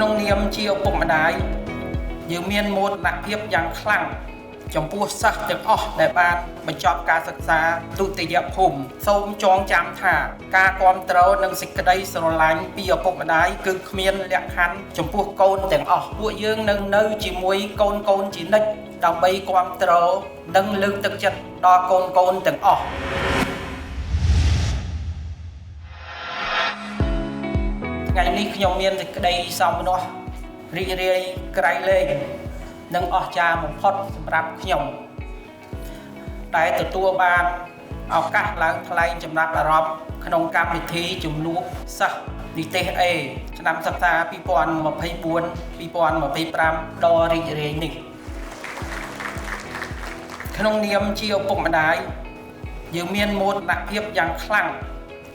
ក្នុងនាមជាឪពុកម្ដាយយើងមានមោទនភាពយ៉ាងខ្លាំងចំពោះសិស្សទាំងអស់ដែលបានបញ្ចប់ការសិក្សាទុតិយភូមិសូមចងចាំថាការគ្រប់គ្រងនិងសេចក្តីស្រឡាញ់ពីឪពុកម្ដាយគឺគ្មានលក្ខខណ្ឌចំពោះកូនទាំងអស់ពួកយើងនឹងនៅជាមួយកូនកូនជានិច្ចដើម្បីគ្រប់គ្រងនិងលើកទឹកចិត្តដល់កូនកូនទាំងអស់ថ្ងៃនេះខ្ញុំមានសេចក្តីសោមនស្សរីករាយក្រៃលែងនិងអស្ចារ្យបំផុតសម្រាប់ខ្ញុំដែលទទួលបានឱកាសឡើងថ្លែងចំណាប់អារម្មណ៍ក្នុងកម្មវិធីជំនួបសិស្សនិទេស A ឆ្នាំសិក្សា2024-2025ដ៏រីករាយនេះក្នុងនាមជាឪពុកម្ដាយយើងមានមោទនភាពយ៉ាងខ្លាំង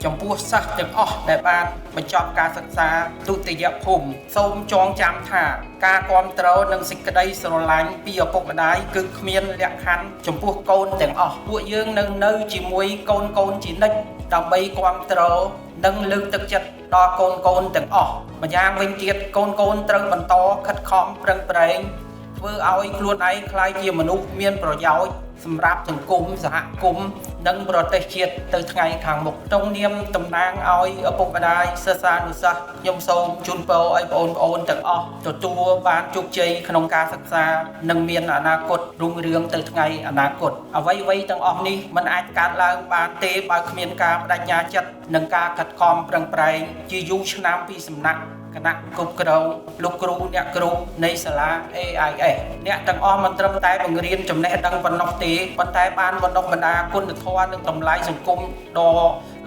ចំពោះសិស្សទាំងអស់ដែលបានបញ្ចប់ការសិក្សាទុតិយភូមិសូមចងចាំថាការគ្រប់គ្រងនិងសេចក្តីស្រឡាញ់ពីឪពុកម្ដាយគឺគ្មានលក្ខខណ្ឌចំពោះកូនទាំងអស់ពួកយើងនឹងនៅជាមួយកូនកូនជានិច្ចដើម្បីគ្រប់គ្រងនិងលើកទឹកចិត្តដល់កូនកូនទាំងអស់ម្យ៉ាងវិញទៀតកូនកូនត្រូវបន្តខិតខំប្រឹងប្រែងធ្វើឲ្យខ្លួនឯងក្លាយជាមនុស្សមានប្រយោជន៍សម្រាប់សង្គមសហគមន៍និងប្រទេសជាតិទៅថ្ងៃខាងមុខក្នុងនាមតំណាងឲ្យឪពុកម្ដាយសិស្សានុសិស្សខ្ញុំសូមជូនពរឲ្យបងប្អូនទាំងអស់ទទួលបានជោគជ័យក្នុងការសិក្សានិងមានអនាគតរុងរឿងទៅថ្ងៃអនាគតអ្វីៗទាំងអស់នេះមិនអាចកើតឡើងបានទេបើគ្មានការបដិញ្ញាចិត្តនិងការខិតខំប្រឹងប្រែងជាយូរឆ្នាំពីសំណាក់គណៈគ្រប់គ្រងលោកគ្រូអ្នកគ្រូនៃសាលា AIS អ្នកទាំងអស់មិនត្រឹមតែបង្រៀនចំណេះដឹងប៉ុណ្ណោះទេប៉ុន្តែបានបណ្ដុះបណ្ដាលគុណធម៌និងតម្លៃសង្គមដ៏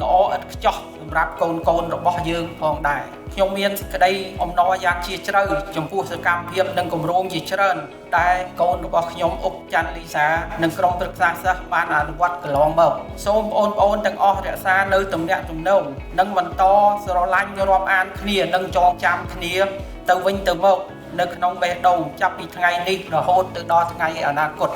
ល្អឥតខ្ចោះសម្រាប់កូនៗរបស់យើងផងដែរខ្ញុំមានសេចក្តីអំណរយ៉ាងជាជ្រៅចំពោះសកម្មភាពនិងគម្រោងជាច្រើនតែកូនរបស់ខ្ញុំអុកច័ន្ទលីសានិងក្រុមប្រឹក្សាសិស្សបានអនុវត្តកន្លងមកសូមបងប្អូនទាំងអស់រក្សានៅទំនាក់ទំនងនិងបន្តស្រឡាញ់រាប់អានគ្នានិងចងចាំគ្នាទៅវិញទៅមកនៅក្នុងបេះដូងចាប់ពីថ្ងៃនេះរហូតទៅដល់ថ្ងៃអនាគត